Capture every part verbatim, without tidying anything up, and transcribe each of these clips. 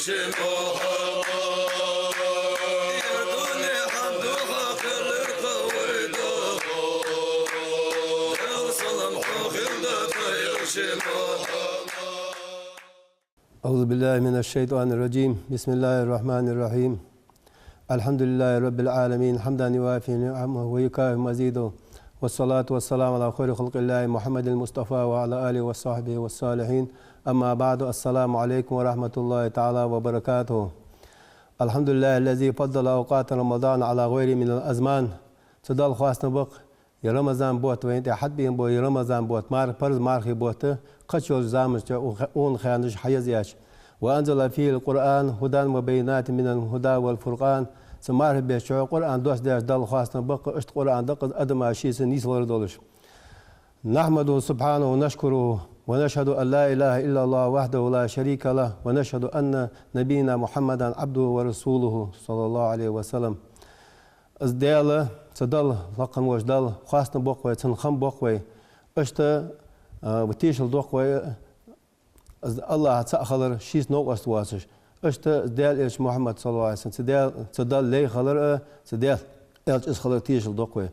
أعوذ بالله من الشيطان الرجيم. بسم الله الرحمن الرحيم. الحمد لله رب العالمين، حمدا يوافي نعمه ويكافئ مزيده، والصلاة والسلام على خير خلق الله محمد المصطفى وعلى آله وصحبه والصالحين. أما بعد، السلام عليكم ورحمة الله تعالى وبركاته. الحمد لله الذي فضل أوقات رمضان على غيره من الأزمان. Цу Далла хоастам ба-кх, ер Рамазан бутт вайна тӀа хьатӀабеана бола, ер Рамазан бутт, мар-, парз мархий бутт, кхыча йолча заманашта укх-, укхан ханаш хьаязъяьча. وأنزل فيه القرآن هدى وبينات من الهدى والفرقان. Цу мархий бетта чухь Къуръан доссадаьча Далла хоастам ба-кх, иштта Къуръан да-кх из, адама шийца нийсвалар долаш. نحمده سبحانه ونشكره ونشهد أن لا إله إلا الله وحده لا شريك له ونشهد أن نبينا محمدا عبده ورسوله صلى الله عليه وسلم. Из Даьла, цу Далла, лакха волча Далла хоастам ба-кх вай, цунна хам ба-кх вай. Иштта, а, тешал да-кх вай, из АллахӀ цаӀ хилар, шийца новкъост воацаш. Иштта из Даьла Элча Мухьаммад, саллаллахӀу Ӏалайхи ва саллам, цу Даьла, цу Далла лай хилар а, цу Даьла Элча из хилар тешал да-кх вай.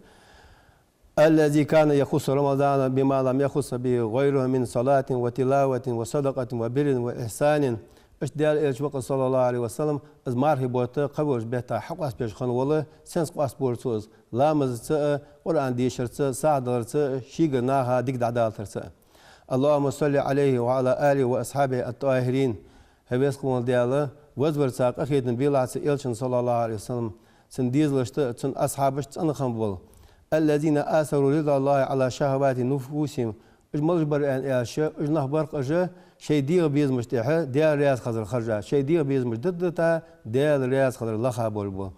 الذي كان يخص رمضان بما لم يخص به غيره من صلاة وتلاوة وصدقة وبر وإحسان. Иштта Даьла Элча ва-кх, саллаллахӀу Ӏалайхи ва саллам, из мархий бутт кхы волча бетта хьакъоастабеш хинна вола, сенца къоастабора цо из? Ламазца а, Къуръан дешарца а, сагӀа даларца а, шийгара наха дика дӀадалийтарца а. اللهم صل عليه وعلى آله وأصحابه الطاهرين. ХӀай веза хинна вола Даьла, вазвар цар къахетам белахь цу Элчанна, саллаллахӀу Ӏалайхи ва саллам, цун дезалашта а, цун асхьабашта а цӀена хам бола. الذين آثروا رضا الله على شهوات نفوسهم. Уж малаш бар аьнна аьлча, уж нах бар-кх уж, шоай дегӀа безамашта тӀехьа Даьла раьза хилар хержа, шоай дегӀа безамаш дитта-дитта, Даьла раьза хилар лаха болаш бола.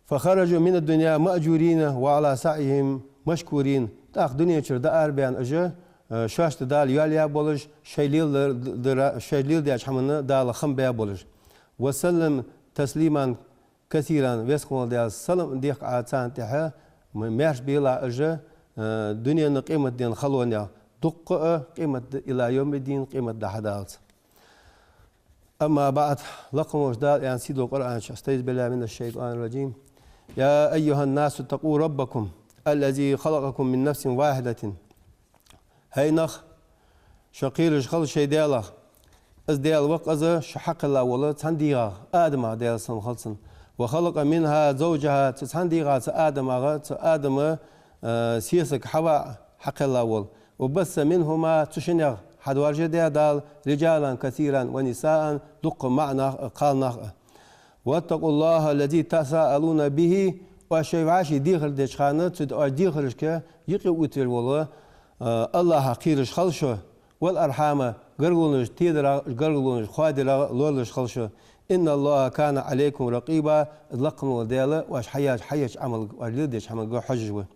فخرجوا من الدنيا مأجورين وعلى سعيهم مشكورين. ТӀаккха дунен чура дӀаарабаьнна уж, э, шоашта Дала йоал яь болаш, шоаш леладар-, дара-, шоаш леладеча хӀаманна Дала хам баь болаш. وسلم تسليما كثيرا. Веза хинна вола Даьла, салам дехка Ӏа царна тӀехьа, м-, маьрша белахь уж, э, дунен а къематден халонех, дуккха а къематди, إلى يوم الدين, къематди хьадаллалца. أما بعد, лакха волча Дала аьннад сийдолча Къуръан чу: أستعيذ بالله من الشيطان الرجيم. يا أيها الناس اتقوا ربكم الذي خلقكم من نفس واحدة. ХӀай нах, шо кхераш хила шоай Даьлах. Из Даьла ва-кх из, шо хьакхелла вола цхьан дегӀах, Адамах, Даьла салам хилда цунна. وخلق منها زوجها, цу цхьан дегӀах, цу Адамах, цу Адама, э, сесаг Хьава хьакхелла вола. وبث منهما, цу шиннех хьадоаржадаьд Дала, رجالا كثيرا ونساء, дуккха маӀа нах а, кхалнах а. واتقوا الله الذي تساءلون به, оаш шоай вӀаший дехар деча хана, цу оаш дехарашка юкъе оттавеш вола, э, АллахӀах кхераш хила шо. والأرحام, гаргалонаш тедарах, гаргалонаш хоадарах лоралуш хила шо. إن الله كان عليكم رقيبا, из лакха вола Даьла оаш хьаеча, хьаеча Ӏамалга, оаш леладеча хӀаманга хьожаш ва.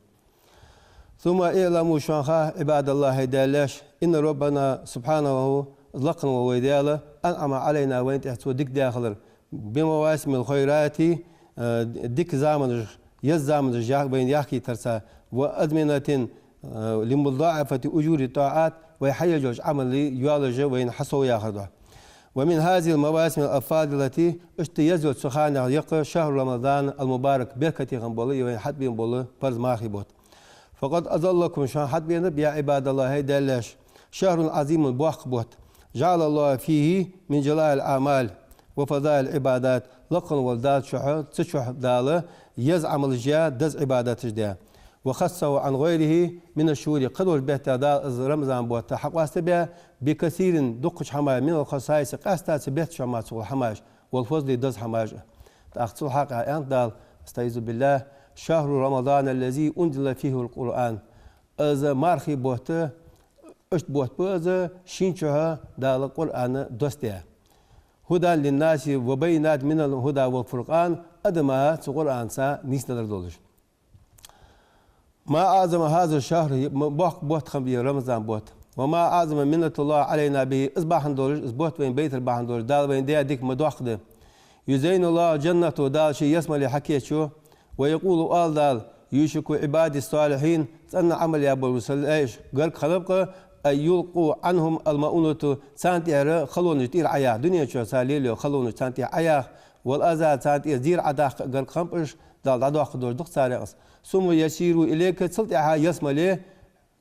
ثم اعلموا, шоана ха, عباد الله, хӀай Даьла лаьш, أن ربنا سبحانه, из лакха вола вай Даьла, أنعم علينا, вайна тӀа цо дика даь хилар, بمواسم الخيرات, э, дика заманаш, еза заманаш я-, вайна яхкийтарца, وأزمنة, э, لمضاعفة أجور الطاعات, вай хьаеш йолча Ӏамалий йоалаш вайна хьасовъяхар да. ومن هذه المواسم الأفاضلة, иштта еза йолча цу ханех я-кх شهر رمضان المبارك, беркате хинна бола, е вайна хьатӀабеана бола парз мархий бутт. فقد أظلكم, шоана хьатӀабеанаб, يا عباد الله, хӀай Даьла лаьш, شهر عظيم, боккха бутт. جعل الله فيه من جلائل الأعمال وفضائل العبادات, лакха вола Дала чухь, цу чухь Дала еза Ӏамалаш яь, деза Ӏибадаташ даь. وخصه عن غيره من الشهور, кхыдолча бетта Дала из Рамазан бутт хьакъоастабаь, بكثير, дуккхача хӀамаех, من الخصائص, къаьстта цу бетта чухь мара цу хӀамаех, والفضل, деза хӀамаех. ТӀаккха цул хьалха аьннад Дала, أستعيذ بالله: شهر رمضان الذي أنزل فيه القرآن. Из мархий бутт, иштта бутт ба из, шийна чухь Дала Къуръан доссадаь. هدى للناس وبينات من الهدى والفرقان, адамаш цу Къуръанца нийсдалар долаш. ما أعظم هذا الشهر, м-, боккха бутт хиннаб ер Рамазан бутт. وما أعظم منة الله علينا به, из бахьан долаш, из бутт вайна байтар бахьан долаш, Дала вайна даь дика ма доккха да. يزين الله جنته, Дала ший ялсмале хьакийчъю, ويقول, оал Дала: يوشك عبادي الصالحين, цӀена Ӏамал яь болча са лаьш гарга хиннаб-кх, أن يلقى عنهم المؤونة, царна тӀера халонаш тӀера Ӏаяха, дунен чу цар лелайо халонаш царна тӀера Ӏаяха, والأذى, царна тӀера зийра Ӏадаккха гарга хиннаб уж, Дала дӀадоаккхаргдолаш да-кх царех из. ثم يسيروا إليك, цул тӀехьагӀа ялсмале,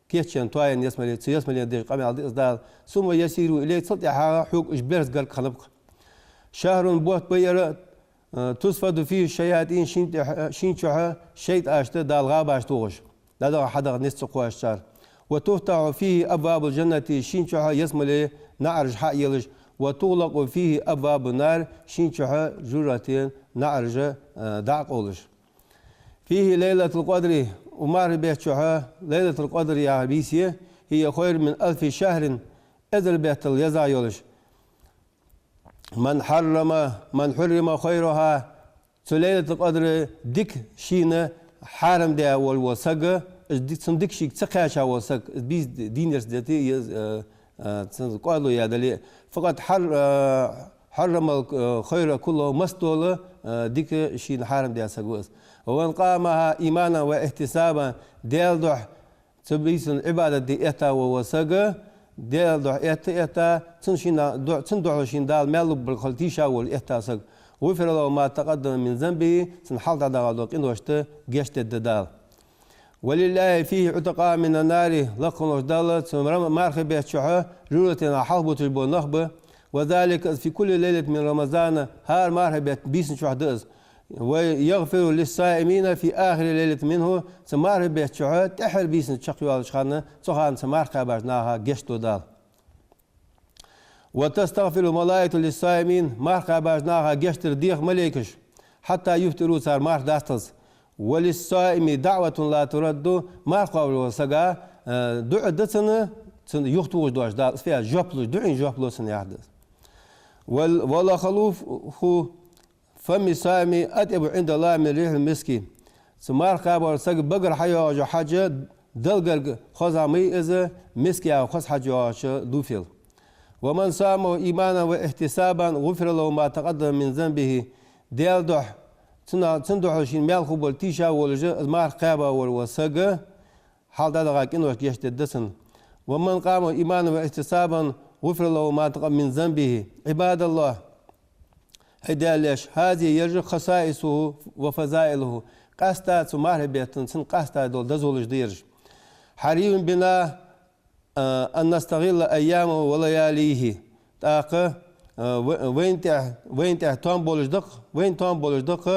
кийчъенна, тоаенна ялсмале, цу ялсмален деш къамаьл да из Дала. ثم يسيروا إليك, цул тӀехьагӀа хьога уж берза гарга хиннаб-кх. شهر, бутт ба ер, э, تصفد فيه الشياطين, шин тӀехьа-, шин чухьа шайтӀашта Дала гӀабаш тохаш, дӀадахар хьадахар низ ца кхоачаш цар. وتفتح فيه أبواب الجنة, шин чухьа ялсмален наӀараш хьаелаш. وتغلق فيه أبواب النار, шин чухьа жожагӀатен наӀараш, э, дӀакъовлаш. فيه ليلة القدر, укх мархий бетта чухьа Лайлатуль-Къадр яха бийса я, هي خير من ألف شهر, эзар беттал езагӀа йолаш. من حرم, من حرم خيرها, цу Лайлатуль-Къадра дика шийна хьарам даь вола, вола саг, из ди-, цун дика шийга ца кхаьча вола саг, из бийса дийнарца дете, из, э, э, цун кӀоадало яь дале, فقد حر-, э, حرم الخير كله, массадола, э, дика шийна хьарам даь саг ва из. ومن قامها إيمانا واحتسابا, Даьла духьа цу бийсан Ӏибадат де этта вола, вола саг, Даьла духьа этта, этта, цун шийна ду-, цун духьала шийна Дала маьл лургбар хила тийша вола этта саг, غفر له ما تقدم من ذنبه, цун хьалха дӀадахача къиношта гешт дергда Дала. ولله فيه عتقاء من النار, лакха волча Далла цу рам-, мархий бетта чухьа жожагӀатенах хьалхабуташ бола нах ба. وذلك في كل ليلة من رمضان, хӀара мархий бетта бийсан чухь да из. ويغفر للصائمين في آخر ليلة منه, цу мархий бетта чухьа тӀеххьара бийсан чакхйоалача хана, цу хана цу марха кхаьбача наха гешт ду Дала. وتستغفر الملائكة للصائمين, марха кхаьбача наха гешт дар дех малейкаш, حتى يفطروا, цар марха дасталца. وللصائم دعوة لا ترد, марха кхоабаш волча сага, э, дуӀа да цунна, цунна юхатохаш доацаш, Дала, из феа жоп луш, дуӀайна жоп лу цунна яхар да из. ول-, ولخلوف فم الصائم أطيب عند الله من ريح المسك. Цу марха кхаьбача сага багара хьайоагӀаш йола хьаж Далла гарга хоза ма йий из, миск яха хоза хьаж йоагӀача дувфел. ومن صامه إيمانا واحتسابا غفر له ما تقدم من ذنبه. Даьла духьа, цун, цун духьала шийна маьл хургбар тийша волаш, из марха кхаьба вола, вола саг, хьалха дӀадахача къиношта гешт дергда цунна. ومن قامه إيمانا واحتسابا غفر له ما تقدم من ذنبه. عباد الله, хӀай Даьла лаьш, هذه, ераш خصائصه وفضائله, къаьстта цу мархий бетта цун къаьстта дола дозалаш да ераш. حري بنا, а, أن نستغل أيامه ولياليه. ТӀаккха, а, ва-, вайна тӀехь, вайна тӀехь тоам болаш да-кх, вайна тоам болаш да-кх,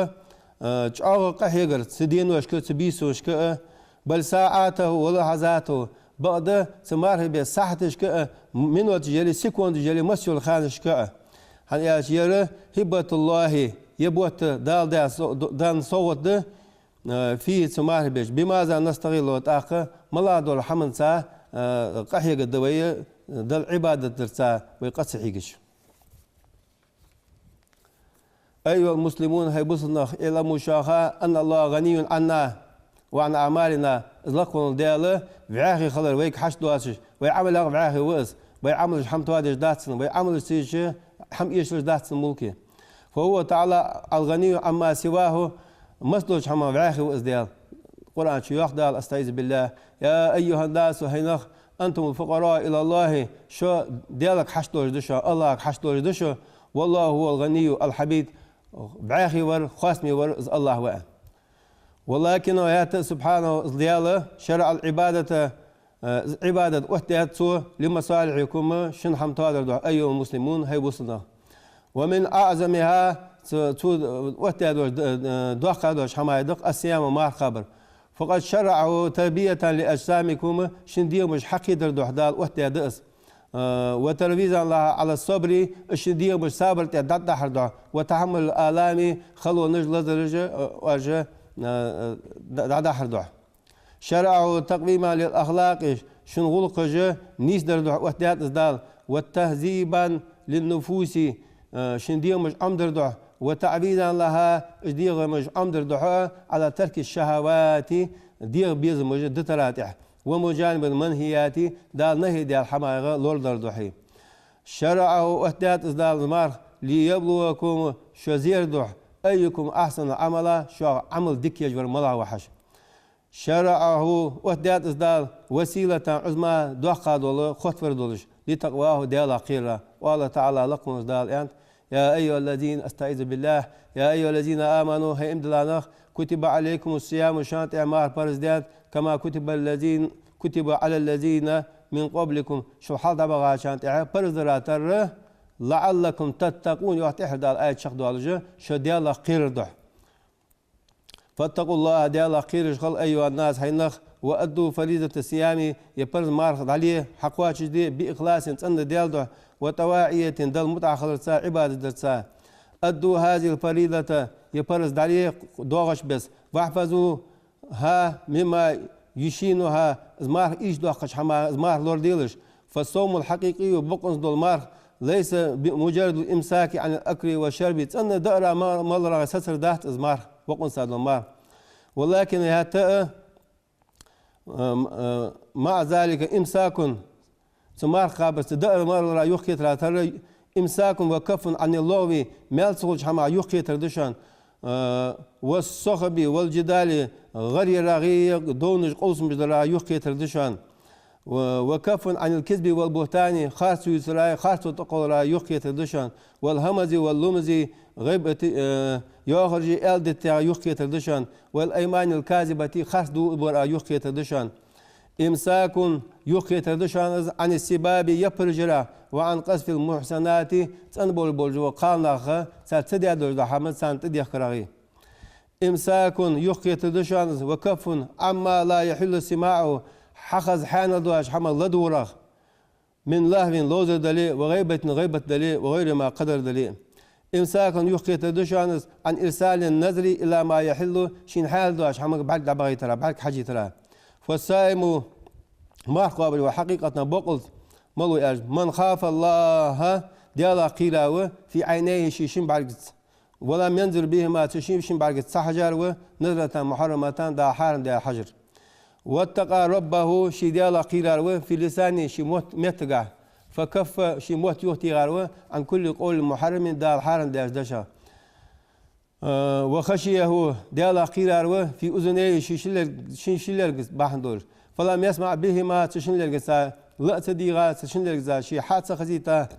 а, чӀоагӀа къахьегарца цу деношка, цу бийсашка, а, بل ساعاته ولحظاته, бакъда цу мархий бетта сахьаташка а, миноташ яле, секундаш яле, масса йола ханашка а. ХӀана аьлча, ер هبة الله, ер бутт Дала даь со-, д-, даь совгӀат да, э, فيه, цу мархий бетта чу. بماذا نستغله, тӀаккха малагӀа дола хӀаманца, э, къахьегаргда вай, Далла Ӏибадат дарца вай къа ца хьийгача. أيها المسلمون, хӀай бусалба нах, اعلموا, шоаха, أن الله غني عنا وعن أعمالنا. Из лакха вола Даьла вӀаьхий хилар вайга хьашт доацаш, вай Ӏамалех вӀаьхий ва Из, вай Ӏамалаш хӀама тоадеш дац Цунна, вай Ӏамалаш ца еш хӀама эшалуш дац Цун мулке. فهو تعالى الغني عما سواه, массадолча хӀамах вӀаьхий ва Из Даьла. Къуръан чу йоах Дала, أستعيذ بالله: يا أيها الناس, хӀай нах, أنتم الفقراء إلى الله, шо Даьлага хьашт долаш да шо, АллахӀага хьашт долаш да шо, والله هو الغني الحميد, бӀаьхий вар, хоастаме вар из АллахӀ ва. ولكنه, хӀаьта а, سبحانه, из Даьла, شرع العبادة, э, из Ӏибадат оттадаьд Цо, لمصالحكم, шун хӀама тоадар духьа, أيها المسلمون, хӀай бусалба нах. ومن أعظمها, цу, цу оттадаь долаш, д-, д-, доккха долаш хӀамаех да-кх, الصيام, марха кхабар. فقد شرعه تربية لأجسامكم, шун дегӀамаш хьакхийдар духьа Дала оттадаьд из. Э, وترويضا لها على الصبر, шун дегӀамаш сабар тӀа дӀадахьар духьа, وتحمل الآلام, халонаш, лазараш, э, оаш, э, э, дӀа-, дӀадахьар духьа. شرعه تقويما للأخلاق, шун гӀулакхаш нийсдар духьа оттадаьд из Дала, وتهذيبا للنفوس, э, шун дегӀамаш Ӏомадар духьа, وتعويدا لها, уж дегӀамаш Ӏомадар духьа, على ترك الشهوات, дегӀа безамаш дитара тӀехь, ومجانبة المنهيات, Дала нахӀи даьча хӀамаех лорадар духьа. شرعه, оттадаьд из Дала марха, ليبلوكم, шо зер духьа, أيكم أحسن عملا, шух Ӏамал дика еш вар малагӀа ва хьажа. شرعه, оттадаьд из Дала, وسيلة عظمى, доккха дола хотвар долаш, لتقواه, Даьлах кхерара. قال تعالى, лакха волча Дала аьннад: يا أيها الذين, أستعيذ بالله, يا أيها الذين آمنوا, хӀай иман дилла нах, كتب عليكم الصيام, шоана тӀа марха парз даьд, كما كتب الذين, كتب على الذين من قبلكم, шул хьалха дӀабахачарна тӀа парз дара тара, لعلكم تتقون, йоах тӀехьара Дала аят чакхдоалаш, шо Даьлах кхерар духьа. فاتقوا الله, Даьлах кхераш хила, أيها الناس, хӀай нах, وأدوا فريضة الصيام, ер парз марха дӀале, хьакхоачашде, بإخلاص, цӀена Даьла духьа, وطواعية, Далла мутӀахьа хиларца, Ӏибадат дарца. أدوا هذه الفريضة, ер парз дӀале доагӀача беса, واحفظوها مما يشينها, из марха ийшадоаккхача хӀамах из марха лораделаш. فالصوم الحقيقي, бокъонца дола марха, ليس مجرد الإمساك عن الأكل والشرب, цӀена даарах, ма-, маларах сацар дац из марха, бокъонца дола марха. ولكن, хӀаьта а, м-, м-, مع ذلك إمساك, цу марха кхабарца, даарах, маларах юхакхетара тара, إمساك وكف عن اللغو, маьл ца хулача хӀамах юхакхетар да шоана, э, والصخب والجدال, гӀар ярагӀи, довнаш, къовсамаш дарах юхакхетар да шоана. و-, وكف عن الكذب والبهتان, харцо ювцарах, харцо тӀакхолларах юхакхетар да шоана. والهمز واللمز, гӀийбат, э, йоахараши аьлдитах юхакхетар да шоана. والأيمان الكاذبة, харц дув барах юхакхетар да шоана. إمساك, юхакхетар да шоана из, عن السباب, яппараш ярах, وعن قذف المحصنات, цӀена болаш бола кхалнаха, цар ца даь долаш дола хӀама царна тӀадехкарах. إمساك, юхакхетар да шоана из, وكف عما لا يحل سماعه, хьахеза хьанал доацача хӀамах ладувгӀарах, من لهو, ловзар дале, وغيبة, гӀийбат дале, وغيرهما, кхыдар дале. إمساك, юхакхетар да шоана из, عن إرسال النظر إلى ما يحل, шийна хьанал доацача хӀамага бӀарг дӀабахийтарах, бӀарг хьажийтарах. فالصائم, марха кхоабаш ва хьакъикъатах бокъонца мала ва аьлча, من خاف الله, Даьлах кхийра ва, في عينيه, ший шин бӀаргаца. ولم ينظر بهما, цу ший шин бӀаргаца ца хьажар ва, نظرة محرمة, Дала хьарам даьр хьажар. واتقى ربه, ший Даьлах кхийрар ва, في لسانه, ший мотт-, меттагахь, فكف, ший мотт юхатехар ва, عن كل قول محرم, Дала хьарам даьча дешах. Э, وخشيه, Даьлах кхийрар ва, في أذنيه, ший шин лерг-, ший шин лергаца бахьан долаш. فلم يسمع بهما, цу шин лергаца ла а ца дийгӀа, цу шин лергаца ше хьа а ца хазийта,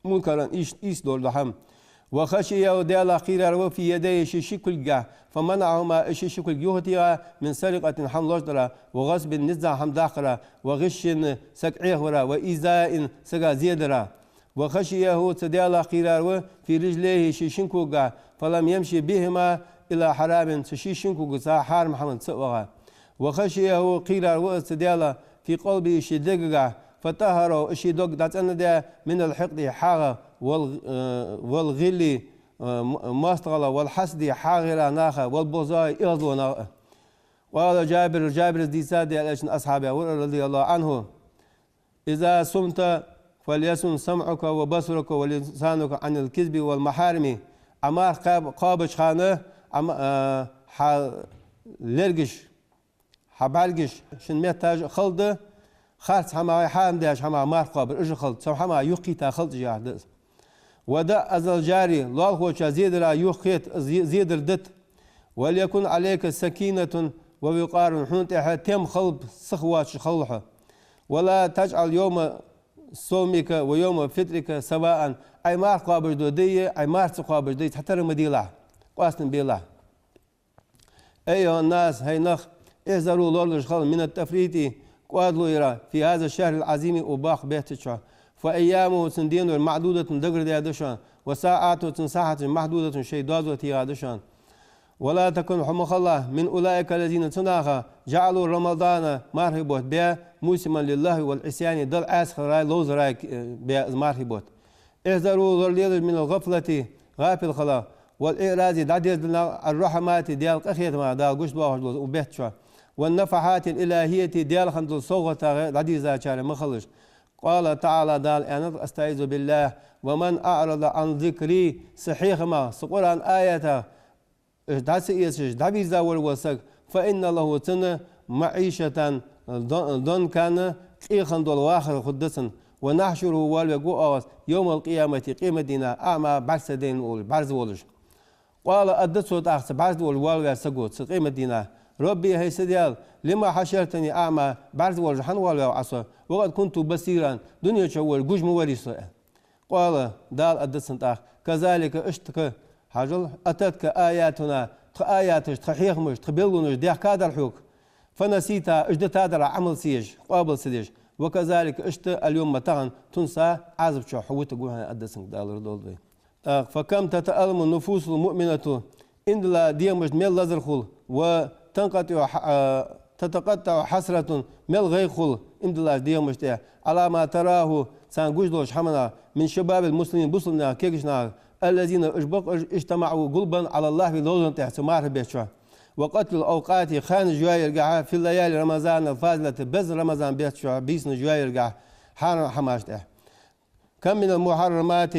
منكرا, ийс-, ийс дола хӀама. وخشيه, Даьлах кхийрар ва, في يديه, ший ши кулгагахь, فمنعهما, из ши ши кулг юхатехар, من سرقة, хӀама лоацдарах, وغصب, низагӀа хӀама даккхарах, وغش, саг Ӏехаварах, وإيذاء, сага зе дарах. وخشيه, цу Даьлах кхийрар ва, في رجليه, ший шин когагахь, فلم يمش بهما إلى حرام, цу ший шин когаца хьарам хӀаманна ца а ваха. وخشيه, кхийрар ва из цу Даьлах, في قلبه, ший дегагахь, فطهره, из ший дог дӀацӀенна даь, من الحقد, хьагӀах, وال-, э, والغل, э, м-, моастагӀалах, والحسد, хьагӀ ярах наха, والبغضاء, эгӀазлонах а. قال جابر, Жабира дийцад, Даьла Элчан асхьабех вар, رضي الله عنه: إذا صمت فليصم سمعك وبصرك ولسانك عن الكذب والمحارم. Ӏа марха кхаб-, кхоабача хана, Ӏа ма-, а, хьа лергаш, хьа бӀаргаш, шун метташ а хала да, харц хӀамах, хьарам даьча хӀамах марха кхоабар, уж а хала да, цу хӀамах юхакхийтта хала да яхар да из. ودع أذى الجار, лоалахочоа зе дарах юхакхета, зе-, зе дар дита. وليكن عليك سكينة ووقار, хьона тӀа тем хилба, сиха воацаш хилва хьо. ولا تجعل يوم صومك ويوم فطرك سواء. Ӏа марха кхоабаш дола ди а, Ӏа марха ца кхоабаш дола ди а цхьатарра ма делахь, къоастам белахь. أيها الناس, хӀай нах, احذروا, лорадолаш хила, من التفريط, кӀоадало ярах, في هذا الشهر العظيم, укх боккхача бетта чу. فأيامه, цун денаш, معدودة, дагардаь да шоана, وساعاته, цун сахьаташ, معدودة, шоай доазув тӀа тегӀа да шоана. ولا تكن, хьо ма хилалахь, من أولئك الذين, цу наха, جعلوا رمضان, мархий бутт баь, موسما للهو والعصيان, Далла Ӏаьса хиларах, ловзарах, э, баь из мархий бутт. احذروا, лораделаш, من الغفلة, гӀафил хиларах, والإعراض, дӀадерзадаларах, عن الرحمات, Даьла къахетамах, Дала гучадоахаш долча укх бетта чу, والنفحات الإلهية, Даьла хинна долча совгӀатех дӀадийрзачарех ма хилалаш. قال تعالى, Дала аьннад, أستعيذ بالله: ومن أعرض عن ذكري, са хьехамах, са Къуръан аятех, уж дӀа ца эцаш, дӀавийрза волаш вола саг, فإن له, цунна, معيشة, дон-, донкана, къе хинна дола вахар хургда цунна, ونحشره, воалавергва оаха из, يوم القيامة, къематдийнахьа, أعمى, бӀарга ца дайна волаш, бӀарза волаш. قال, аргда цо тӀаккха, цу бӀарза волаш воалаваьча саго, цу къематдийнахьа: رب, хӀай са Даьла, لم حشرتني أعمى, бӀарза волаш хӀана воалаваьв Ӏа со, وقد كنت بصيرا, дунен чу волаш гуш ма варий со, аьнна. قال, Дала аргда цунна тӀаккха: كذلك, иштта, хьажал, أتتك آياتنا, тха аяташ, тха хьехамаш, тха белгалонаш даьхкадар хьога, فنسيتها, уж дитадар Ӏа Ӏамал ца еш, къоабал ца деш, وكذلك, иштта, اليوم, тахан, تنسى, Ӏазап чу хьо вутаргва хьо, аьнна, аргда цунга Дала, ра долда вай. ТӀаккха: فكم تتألم النفوس المؤمنة, иман дилла дегӀамашта мел лазар хул, وتنقطع ح-, а, تتقطع حسرة, мел гӀайгӀа хул иман диллача дегӀамашта тӀа, على ما تراه, царна гуш долча хӀаманах, من شباب المسلمين, бусалба наьха кегийча наха, الذين, уж ба-кх уж, اجتمعوا, гулбенна, على اللهو, ловзан тӀа, цу мархий бетта чу, وقتل الأوقات, ханаш йоаяргахьа, في ليالي رمضان الفاضلة, беза Рамазан бетта чу бийсанаш йоаяргахьа хьарам хӀамашта тӀа. كم من المحرمات,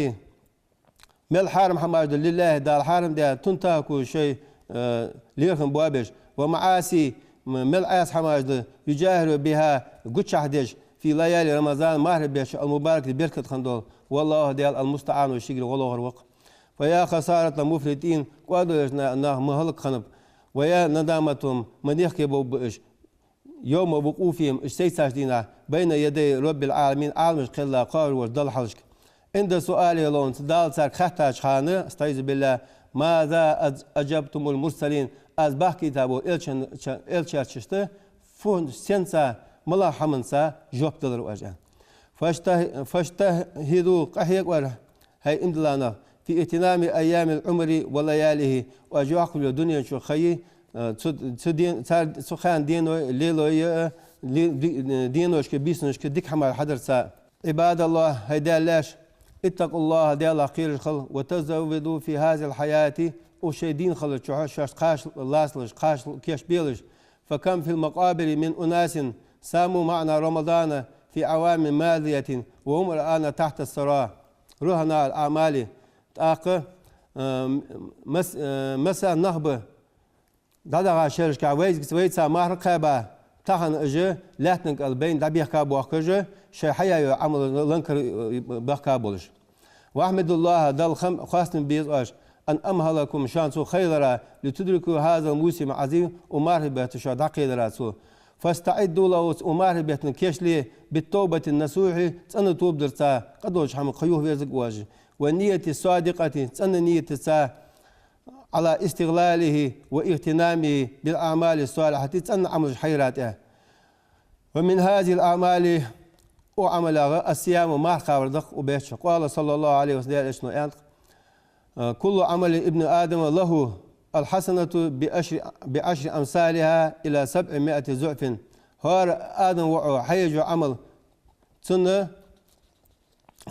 мел хьарам хӀамаш да, لله, Дала хьарам даь, تنتهك, шоай, э, лерхӀам боабеш, ومعاصي, м-, мел Ӏаьса хӀамаш да, يجاهر بها, гучахь деш, في ليالي رمضان, мархий бетта чу, المباركة, беркат хинна дола, والله, Даьла, المستعان, шийгара гӀо лохар ва-кх. فيا خسارة المفرطين, кӀоадаллача на-, наха ма хӀалакхиннаб, ويا ندامتهم, ма нехке бовргба уж, يوم وقوفهم, уж сайцача дийнахьа, بين يدي رب العالمين, Ӏаламаш кхелла кхоаваш волча Далла хьалхашка. عند سؤاله لهم, цу Дала царга хаьттача хана, أستعيذ بالله, ماذا أج-, أجبتم المرسلين, Аз бахкийта бола элчан-, ча-, элчарчашта фу, сенца, малагӀча хӀаманца жоп далар оаш, аьнна. فاجته-, فاجتهدوا, къахьегӀар, хӀай иман дилла нах, في اغتنام أيام العمر ولياليه, оаш йоаккхаш йола дунен чу ха йий, э, цу, цу ден-, цар, цу хана деной, лелой, э, ли-, ди-, деношка, бийсанашка дика хӀамаш хьадарца. عباد الله, хӀай Даьла лаьш, اتقوا الله, Даьлах кхераш хила, وتزودوا في هذه الحياة, укх шоай дийна хилар чухь шоашта кхача лацалаш, кхача кийчбелаш, فكم في المقابر من أناس ساموا معنا رمضان في أعوام ماضية وهم الآن تحت الثرى رهناء الأعمال. ТӀаккха, э, мас-, э, масса нах ба дӀадахача шерашкахь вайца, вайца марха кхаьба, тахан уж лаьттан кӀал байна дӀабехка боахкаш, шоай хьаяь йола Ӏамал ланкара, э, бахка болаш. واحمدوا الله, Далла хам-, хоастам беза оаш, أن أمهلكم, шоана цо ха еллара, لتدركوا هذا الموسم العظيم, укх мархий бетта шо дӀакхеллара цо. فاستعدوا له, укх мархий бетта кийчле, بالتوبة النصوح, цӀена тоба дарца, къа долча хӀаман кхы юхаверзаргва оаш. والنية الصادقة, цӀена нийятаца, على استغلاله واغتنامه بالأعمال الصالحة, цӀена Ӏамалаш хьайра тӀа. ومن هذه الأعمال, укх Ӏамалех, الصيام, марха кхавар да-кх укх бетта чу. قال صلى الله عليه وسلم, Даьла Элчано аьннад: كل عمل ابن آدم له الحسنة بعشر، بعشر أمثالها إلى سبعمائة ضعف. ХӀара Адама воӀо хьаеш йола Ӏамал, цунна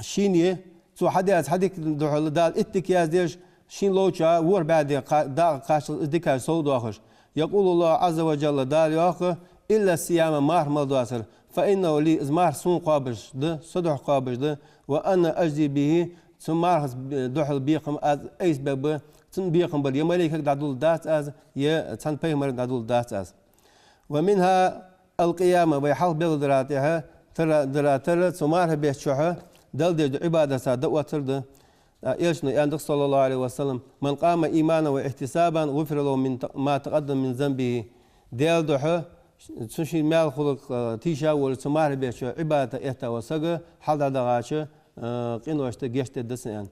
шийна, цо хьадаьча хьадика духьала Дала итт дика яздеш, шийна ловча ворхӀ бӀаь дика кха-, дакъа кхаччалца из дикаш совдоахаш. يقول الله عز وجل, Дала йоах: إلا الصيام, марха мел доацар, فإنه لي, из марха сона кхоабаш да, со духьа кхоабаш да, وأنا أجزي به, цу мархаца духьала бекхам аз айса бергба, цунна бекхам бар е малейкага дӀадулларгдац аз, е цхьан пайхамарга дӀадулларгдац аз. ومنها القيام, вай хьалха белгалдара тӀехьа тара, дара тара, цу мархий бетта чухь Далла деш дола Ӏибадатаца дӀаоттар да. Элчано аьннад-кх, صلى الله عليه وسلم: من قام إيمانا واحتسابا غفر له من ت-، ما تقدم من ذنبه. Даьла духьа, цу шийна маьл хуларга, э, тийша волаш, цу мархий бетта чу Ӏибадата этта вола саг хьалха дӀадахача, э, къиношта гешт дергда цунна, аьнна.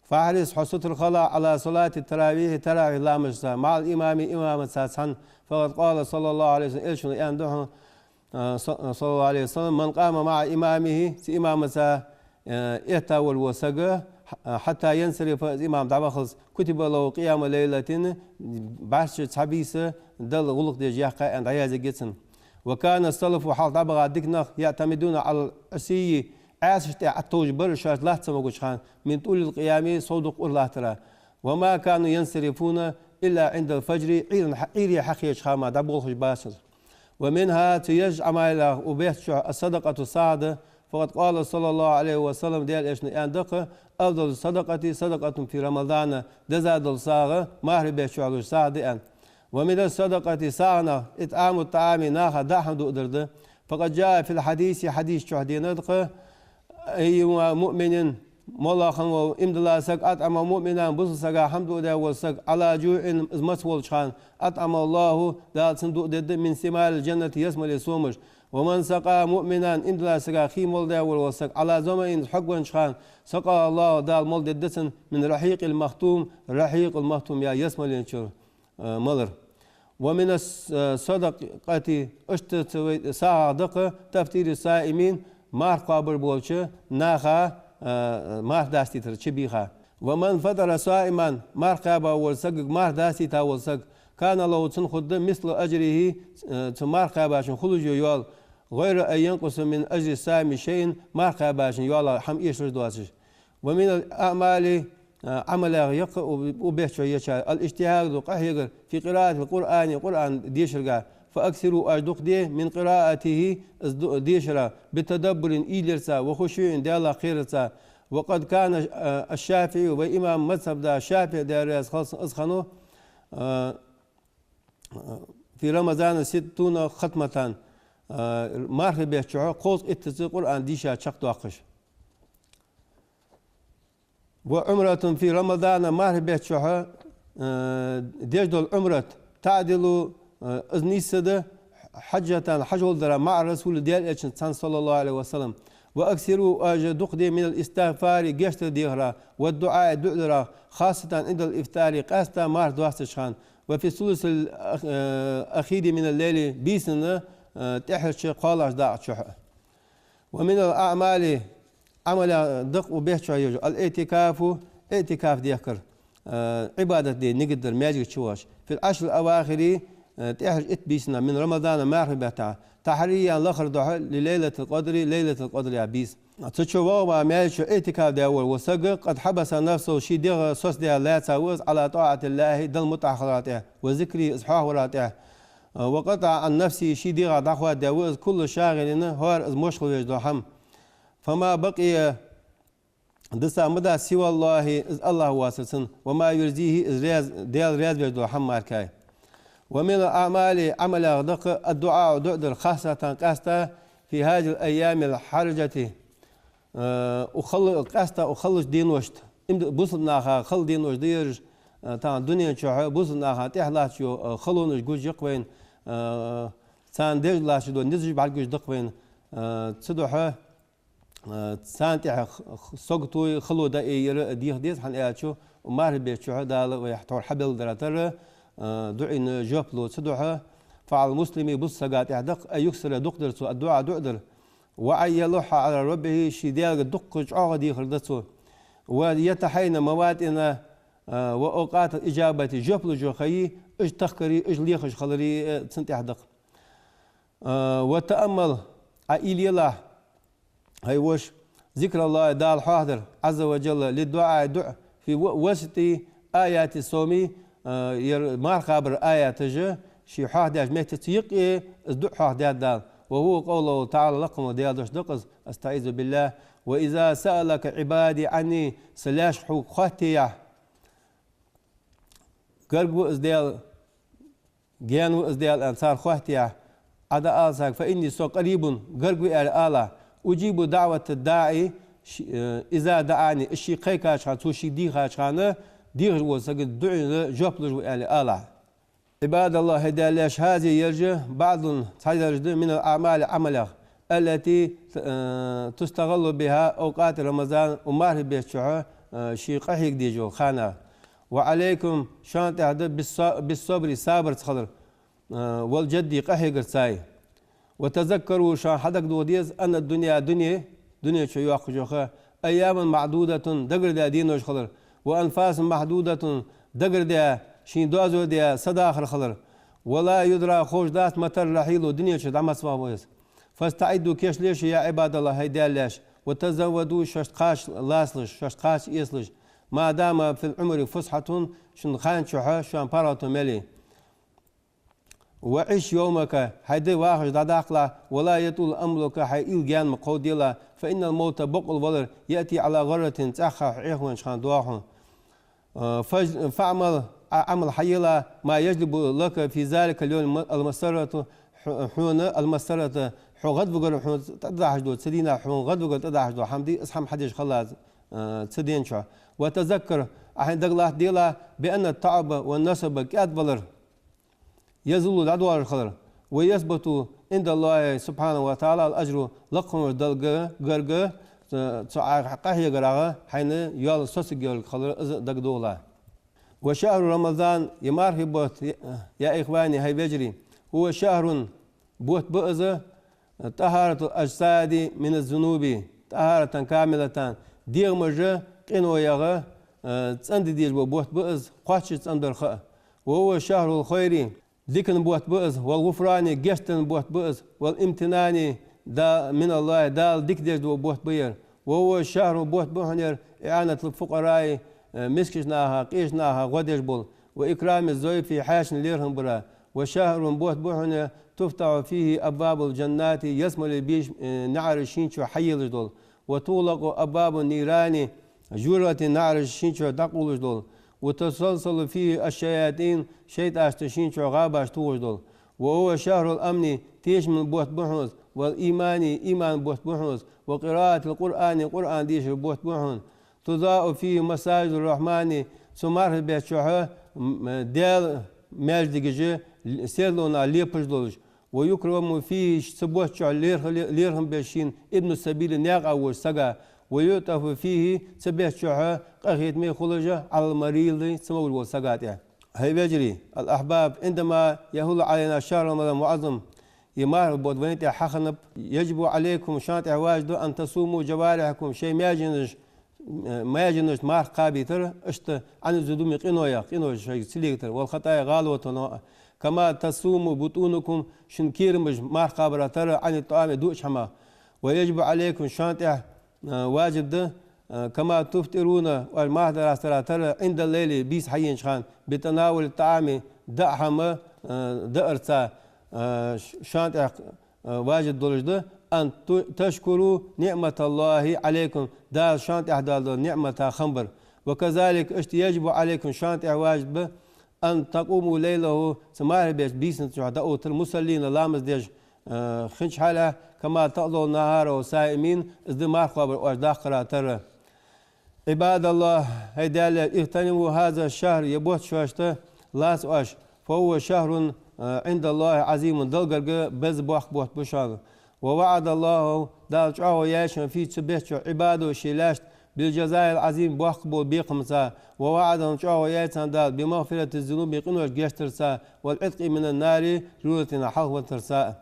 فاحرص, хьо сутара хила, على صلاة التراويح, таравихь ламазашца, مع الإمام, имамаца цхьана. فقد قال صلى الله عليه وسلم, Элчано аьннад хьона, а, со-, صلى الله عليه وسلم: من قام مع إمامه, цу имамаца, э, этта волаш вола саг, х-, حتى ينصرف, из имам дӀавахалца, كتب له قيام ليلة, бӀарчча цхьа бийса Далла гӀулакх деш яьккха, аьнна, дӀаязъергья цунна. وكان السلف, хьалха дӀабаха дика нах, يعتمدون على العشي, Ӏаьсашта тӀа Ӏаттовжа бар шоаш латта ца могача хана, من طول القيام, сов дукха ура латтара. وما كانوا ينصرفون إلا عند الفجر, Ӏуйран хьа-, Ӏуйре хьакхаьчача хана мара дӀаболхаш бацар. ومنها, цу езача Ӏамалех укх бетта чухь, الصدقة, сагӀа да. فقد قال صلى الله عليه وسلم, Даьла Элчано аьннад-кх: أفضل الصدقة صدقة في رمضان, деза дола сагӀа мархий бетта чухь луш сагӀа да, аьнна. ومن الصدقة, сагӀанех, إطعام الطعام, наха даа хӀама дуадар да. فقد جاء في الحديث, хьадиса чухь денад-кх: أيما مؤمن моллагӀа хинна вола иман дилла саг, أطعم مؤمنا, бусалба сага хӀама дуадаь вола саг, على جوع, из мацволча хана, أطعمه الله, Дала цунна дуадергда, من ثمار الجنة, ялсмале сомаш. ومن سقى مؤمنا, иман дилла сага хий молдаь вола саг, على ظمأ, хьогвеннача хана, سقاه الله, Дала молдергда цунна, من رحيق مختوم, رحيق المختوم, яха ялсмален чура, э, малар. ومن الصدقة, иштта цу вай сагӀах да-кх, تفطير الصائمين, марха кхоабаш болча наха, э, марха дастийтар чубийха. ومن فطر صائما, марха кхаьба вола саг, марха дастийта вола саг, كان له, цунна хургда, مثل أجره, э, цу марха кхаьбачун хулаш йола йоал, غير أن ينقص من أجر الصائم شيء, марха кхаьбачун йоалах хӀама эшалуш доацаш. ومن الأعمال, э, Ӏамалех я-кх у, у бетта чу еча, الاجتهاد, къахьегар, في قراءة القرآن, Къуръан дешарга, فأكثروا, оаш дукха де, من قراءته, из ду-, дешара, بتدبر, уйла ярца, وخشوع, Даллах кхерарца. وقد كان, э, الشافعي, вай имам мазхӀаба да ШафиӀ, Даьла раьза хилва цунна, из хиннав, э, في رمضان ستون ختمة, э, мархий бетта чухь кхузткъа иттаза Къуръан дийша чакхдоаккхаш. وعمرة في رمضان, мархий бетта чухь, э, деш дола Ӏумрат, تعدل, э, из нийсса да, حجة, хьажол дара, مع الرسول, Даьла Элчанца цхьана, صلى الله عليه وسلم. وأكثروا, оаш дукха де, من الاستغفار, гешт дехара, والدعاء, дуӀа дара, خاصة عند الإفطار, къаьстта марха доастача хана, وفي الثلث الأخ-, э, الأخير من الليل, бийсанна, э, тӀехьарча кхоалагӀча дакъа чухь. ومن الأعمال, Ӏамалех да-кх у бетта чу еш, الاعتكاف, иӀтикаф дехкар, э, Ӏибадат де нигат дар маьждига чу воацаш, في العشر الأواخر, э, тӀехьарча итт бийсанна, من رمضان, мархий бетта, تحريا, лахара духьа, لليلة القدر, Лайлатул-Къадр яха бийса. Цу чу вагӀа ма маьждига чу иӀтикаф даь вола саг, قد حبس نفسه, ший дегӀ соцадаь лаьца ва из, على طاعة الله, Далла мутӀахьа хилара тӀа, وذكره, из хьоахавара тӀа, وقطع عن نفسه, ший дегӀах дӀахоадаь ва из, كل شاغل, хӀара из мошхал веш дола хӀама. فما بقي, диса ма дац, سوى الله, из АллахӀ воацар цунна, وما يرضيه, из раьза, Даьла раьза веш дола хӀама мара. ومن الأعمال, Ӏамалех да-кх, الدعاء, дуӀа дар, خاصة, къаьстта, في هذه الأيام الحرجة, э, у хала-, къаьстта у халача деношта, им д-, бусалба наха хала денош да ераш, э, тахан дунен чухь бусалба наха тӀехьа латташ йола, э, халонаш гуш я-кх вайна, э, царна деш латташ дола низаш бӀаргагуш да-кх вайна, э, цудухьа, э, царна тӀехьа х-, х-, сагото, хало дӀаайъяр деха деза, хӀана аьлча, мархий бетта чухь Дала вай тхьовра хьабелгалдаь дар, э, дуӀайна жоп лу. Цудухьа, فعلى المسلم, бусалба сага тӀехьа да-кх, أن يكثر, дукха дар цо, الدعاء, дуӀа дар, وأن يلح على ربه, ший Даьлага дукха чӀоагӀа дехар да цо, ويتحين مواطن, э, وأوقات الإجابة, жоп луш йола ха, уж тахкари, уж лехаш хилари, э, цунна тӀехьа да-кх. Э, وتأمل, Ӏа уйла елахь, хӀай воша, ذكر الله, Дала хьоахадар, عز وجل, للدعاء, дуӀа, في و-, وسط آيات الصوم, э, ер марха кхабара аяташ, ше хьоахадаьча меттаца юкъе из дуӀа хьоахадаьд Дала. وهو قوله تعالى, лакха волча Даьла дош да-кх из, أستعيذ بالله: وإذا سألك عبادي عني, са лаьш хьога хоаттаяхь, гарга ва из Даьла, гаьна ва из Даьла аьнна цар хоаттаяхь, Ӏа дӀаала царга: فإني, со, قريب, гарга ва аьле алахь, أجيب دعوة الداع, ш-, э, إذا دعاني, из шийга кхайкача хана, цо шийга дийхача хана, дехаш волча сага дуӀайна жоп луш ва аьле алахь. عباد الله, хӀай Даьла лаьш, هذه, ераш, بعض, цхьадараш да, من الأعمال, Ӏамалех, التي, э, تستغل بها أوقات رمضان, у мархий бетта чухь, э, ше къахьега дезаш йола хана. وعليكم, шоана тӀехьа да, بالص-, بالصبر, сабарца хилар, э, والجد, къахьегарцеи. وتذكروا, шоана хьадагадоха деза, أن الدنيا, дуне, дуне чу йоаккхаш йола ха, أيام معدودة, дагардаь денош хилар, وأنفاس محدودة, дагардаь, шийна доазув даь, са дахар хилар, ولا يدرى, ховш дац, متى الرحيل, дуне чу дӀа маца вагӀа веза. فاستعدوا, кийчле шо, يا عباد الله, хӀай Даьла лаьш, وتزودوا, шоашта кхача лацалаш, шоашта кхача эцалаш, ما دام في العمر فسحة, шун хан чухь шоана паргӀато мел я. وعش يومك, хьай ди вахаш дӀадаккхалахь, ولا يطل أملك, хьай уйла гаьна ма кховдаделахь, فإن الموت, бокъонца валар, يأتي على غرة, цӀаьхха хьо Ӏехавеннача хана доагӀа хьона. Э, فاج-, فاعمل, Ӏа Ӏамал хьаелахь, ما يجلب لك في ذلك اليوم المسرة, хьо-, хьона, المسرة, хьо гӀадвигар, хьона тӀадахьаш дола, цу дийнахьа хьона гӀадвигар тӀадахьаш дола хӀама дий, из хӀама хьадеш хилалахь. а, цу ден чу. وتذكر, Ӏа хьайна дагалатта делахь, بأن التعب والنصب, кӀаьдвалар, يزول, дӀадоалаш хилар, ويثبت عند الله سبحانه وتعالى الأجر, лакха хӀамаш Далла гарга, цу, цу Ӏа къахьегарах хьайна йола соцаргйолга хилар, из дагадоагӀалахь. وشهر رمضان, ер мархий бутт, يا إخواني, хӀай вежарий, هو شهر, бутт ба из, طهارة الأجساد من الذنوب طهارة كاملة, дегӀамаш къиношкара, э, цӀенде дезаш бола бутт ба из, кхоачаш цӀендарах а. وهو شهر الخير, дикан бутт ба из, والغفران, гешт ден бутт ба из, والامتنان, да-, من الله, Дала дика деш дола бутт ба ер. وهو شهر, бутт ба хьона ер, إعانة الفقراء, э, мискача наха, къеча наха гӀо деш бола, وإكرام الضيف, хьаьшана лерхӀам бара. وشهر, бутт ба хьона, تفتح فيه أبواب الجنة, ялсмален беш-, э, наӀараш шийна чу хьаелаш дола. وتغلق أبواب النيران, жожагӀатен наӀараш шийна чу дӀакъовлаш дола. وتتسلسل فيه الشياطين, шайтӀашта шийна чу гӀабаш тохаш дола. وهو شهر الأمن, тешама бутт ба хьона из, والإيمان, иман бутт ба хьона из, وقراءة القرآن, Къуръан дешара бутт ба хьона. تضاء فيه مساجد الرحمن, цу мархий бетта чухь, м, Даьла маьждигаш серлонах лепаш долаш. ويكرم فيه, цу бетта чухь лерх-, лерхӀам беш шийна ابن السبيل, наькъа волча сага. ويعطف فيه, цу бетта чухь къахетаме хулаш, على المريض, цамогаш волча сага тӀа. ХӀай вежарий, الأحباب, عندما يحل علينا شهر رمضان المعظم, ер мархий бутт вайна тӀа хьахиннаб, يجب عليكم, шоана тӀа важиб да, أن تصوموا جوارحكم, шоай маьженаш, э, маьженашта марха кхабийтар, иштта, عن الذنوب, къиношкара, къинош шоайга ца легийтар, والخطايا, гӀалатонах а, كما تصوم بطونكم, шун керамаш марха кхабара тара, عن الطعام, дуача хӀамах. ويجب عليكم, шоана тӀа, э, важиб да, э, كما تفطرون, оаш марха дӀараьстара тара, عند الليل, бийса хьаенача хана, بتناول الطعام, даа хӀама, э, даарца, э, ш-, шоана тӀа, э, важиб долаш да, أن ت-, تشكروا نعمة الله عليكم, Дала шоана тӀа дола ниӀмата хам бар. وكذلك, иштта, يجب عليكم, шоана тӀа важиб ба, أن تقوموا ليله, цу мархий бетта бийсанна чухь дӀаоттар, مصلين, ламаз деш, э, хиннача хьале, كما تقضون نهاره صائمين, из ди марха кхоабар оаш даккхара тара. عباد الله, хӀай Даьла лай, اغتنموا هذا الشهر, ер бутт шоашта лаца оаш, فهو شهر, э, عند الله عظيم, Далла гарга беза боккха бутт ба шоана. ووعد الله, Дала чӀоагӀо яьй шоана, فيه, цу бетта чу, عباده, ший лаьшта, بالجزاء العظيم, боккха бола бекхамца. ووعدهم, чӀоагӀо яьй царна Дала, بمغفرة الذنوب, къиношта гешт дарца, والعتق من النار, жожагӀатенах хьалхаваларца.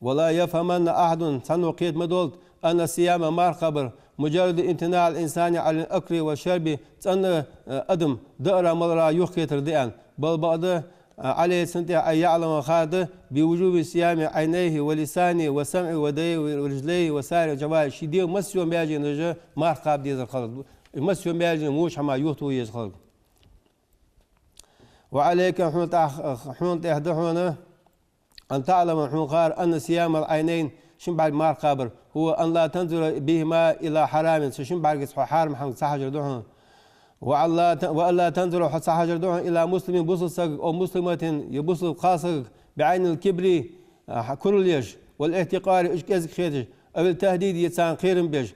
ولا يفهمن أحد, цхьанне кхета ма долда, أن الصيام, марха кхабар, مجرد امتناع الإنسان عن الأكل والشرب, цӀена, э, адам даарах маларах юхакхетар да аьнна. بل, бакъда, э, عليه, цунна тӀа, أن يعلم, хар да, بوجوب صيام عينيه ولسانه وسمعه ويديه ورجليه وسائر الجوارح, ший дегӀа массайола маьженаш марха кхаба дезар хилар. Массайола маьженаш воча хӀамах юхатоха езаш хилар. وعليك, хьона тӀа, хьона тӀа да хьона, أن تعلم, хьона хар, أن صيام العينين, шин бӀарга марха кхабар, هو أن لا تنظر بهما إلى حرام, цу шин бӀаргаца хьо хьарам хӀамага ца хьажар да хьона. وأن لا ت-, وأن لا تنظر, хьо ца хьажар да хьона, إلى مسلم, бусалба сагага, أو مسلمة, е бусалба кхалсагага, بعين الكبر, а, курал еш, والاحتقار, уж кӀезига хеташ, أو التهديد, е царна кхерам беш.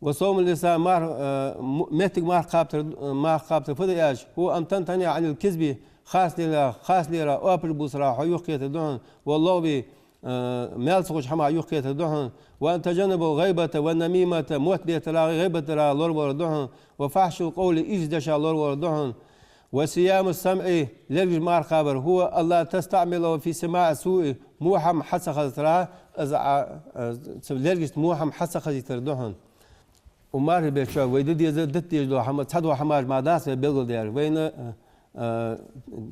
وصوم اللسان, марха, э, м-, меттага марха кхабар, э, марха кхабар фу да аьлча, هو أن تمتنع عن الكذب, харц лерах, харц лерах, оапаш бувцарах хьо юхакхетар да хьона, واللغو, э, маьл ца ховча хӀамах юхакхетар да хьона, وأن تتجنب الغيبة والنميمة, мотт бетарах, гӀийбат дарах лоравалар да хьона, وفحش القول, ийрча дешах лоравалар да хьона. وصيام السمع, лергаш марха кхабар, هو أن لا تستعمله في سماع السوء, во хӀама хьа ца хазийтарах, из, а, а, цу лергашца во хӀама хьа ца хазийтар да хьона. Укх мархий бетта чу вай де деза, дита дезаш дола хӀама, цхьа дола хӀамаш мара дац вай белгалдаьр. Вайна, а, а,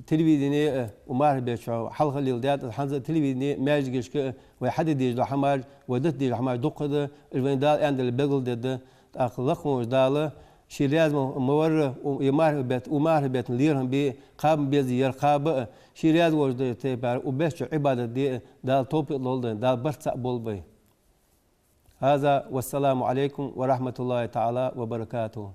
телевидени, а, укх мархий бетта чу хьалха леладаьд, хӀанз а телевидени, маьждигашка, а, вай хьаде дезаш дола хӀамаш, вай дита дезаш дола хӀамаш дукха да, уж вайна Дала аьннадале белгалдергда. ТӀаккха лакха волча Дала, Ше раьза ма, ма вар, у, ер мархий бетта, укх мархий бетта лерхӀам бе, кхаба беза ер кхаба а, Ше раьза волча тайпара укх бетта чу Ӏибадат де а Дала товфикъ лолда, Дала барт цхьа болба вай. هذا والسلام عليكم ورحمة الله تعالى وبركاته.